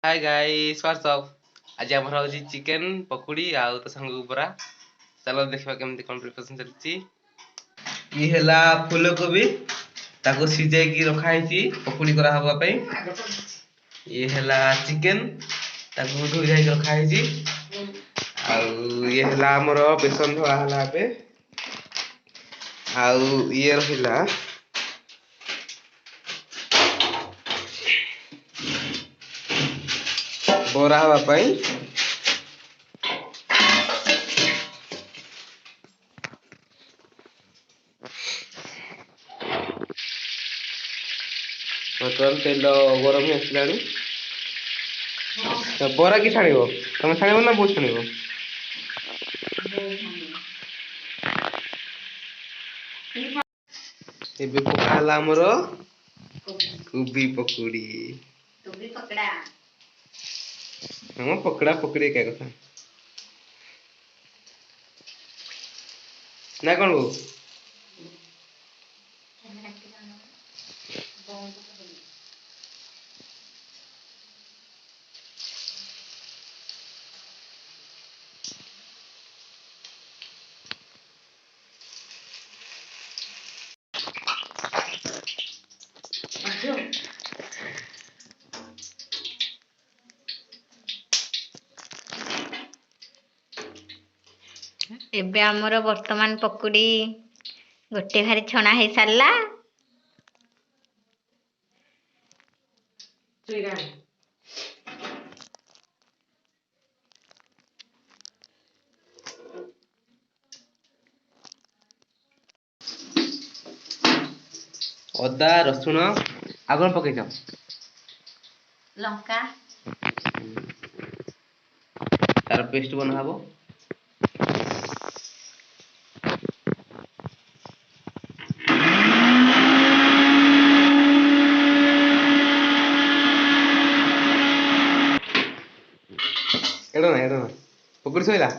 ହାଏ guys, what's up? ଆଜି ଆମର ହେଉଛି ଚିକେନ୍ ପକୁଡ଼ି ଆଉ ତା ସାଙ୍ଗକୁ ବରା। ଚାଲ ଦେଖିବା କେମିତି କ'ଣ ପ୍ରିପାରେସନ୍ ଚାଲିଛି। ଇଏ ହେଲା ଫୁଲକୋବି, ତାକୁ ସିଝାଇକି ରଖା ହେଇଛି ପକୁଡ଼ି କରାହେବା ପାଇଁ। ଇଏ ହେଲା ଚିକେନ୍, ତାକୁ ଧୋଇ ଧାଇକି ରଖା ହେଇଛି। ଆଉ ଇଏ ହେଲା ଆମର ବେସନ ଧୁଆ ହେଲା ଏବେ। ଆଉ ଇଏ ରହିଲା ବରା ହେବା ପାଇଁ। ବର୍ତ୍ତମାନ ତେଲ ଗରମ ହେଇ ଆସିଲାଣି। ବରା କି ଛାଣିବ? ତମେ ଛାଣିବ ନା ବୋଉ ଛାଣିବ? ଏବେ ପକା ହେଲା ଆମର କୋବି ପକୁଡ଼ି। ହଁ, ପକଡ଼ା ପକଡ଼ି ଏକା କଥା ନା କ'ଣ ବୋଉ? ଏବେ ଆମର ବର୍ତ୍ତମାନ ପକୁଡ଼ି ଗୋଟେ ଭାରି ଛଣା ହେଇସାରିଲା। ଅଦା, ରସୁଣ ଆଉ କ'ଣ ପକେଇଛ? ଲଙ୍କା। ତାର ପେଷ୍ଟ ବନା ହବ। ଏଇଟା ନା, ଏଇଟା ନା, ପକୁଡ଼ି ସଇଲା,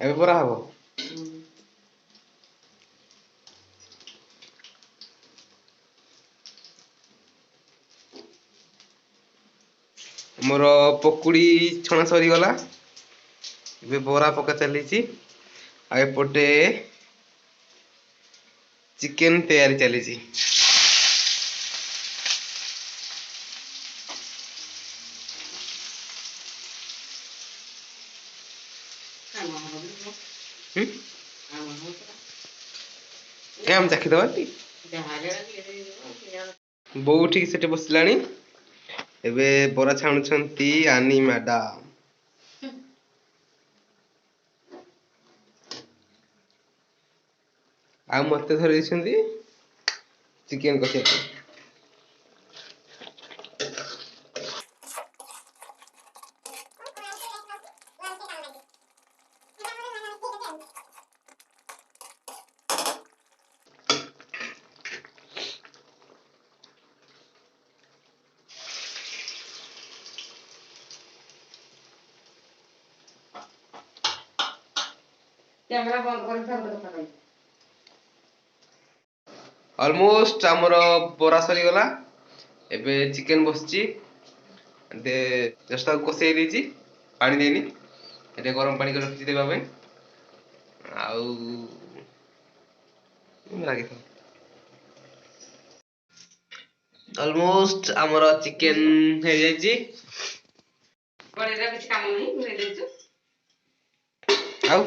ଏବେ ବରା ହବ। ଆମର ପକୁଡ଼ି ଛଣା ସରିଗଲା, ଏବେ ବରା ପକା ଚାଲିଛି ଆଉ ଏପଟେ ଚିକେନ ତିଆରି ଚାଲିଛି। ଆମେ ଚାଖିଦେବା। ବୋଉ ଉଠିକି ସେଠି ବସିଲାଣି। ଏବେ ବରା ଛାଣୁଛନ୍ତି ଆନି ମ୍ୟାଡାମ। ଆଉ ମତେ ଧରି ଦେଇଛନ୍ତି ଚିକେନ କଷିବା ପାଇଁ। କ୍ୟାମେରା ବନ୍ଦ କରି କଥା କହିବି। ଅଲମୋଷ୍ଟ ଆମର ବରା ସରିଗଲା, ଏବେ ଚିକେନ ବସିଛି। ଜଷ୍ଟ ତାକୁ କଷେଇ ଦେଇଛି, ପାଣି ଦେଇନି। ଏବେ ଗରମ ପାଣି କରି ରଖିଛି ଦେବା ପାଇଁ। ଆଉ ଲାଗିଥାଉ। ଅଲମୋଷ୍ଟ ଆମର ଚିକେନ ହେଇଯାଇଛି। କଡ଼େଇର କିଛି କାମ ନାହିଁ, ଘୁରେଇ ଦେଇଛୁ। ଆଉ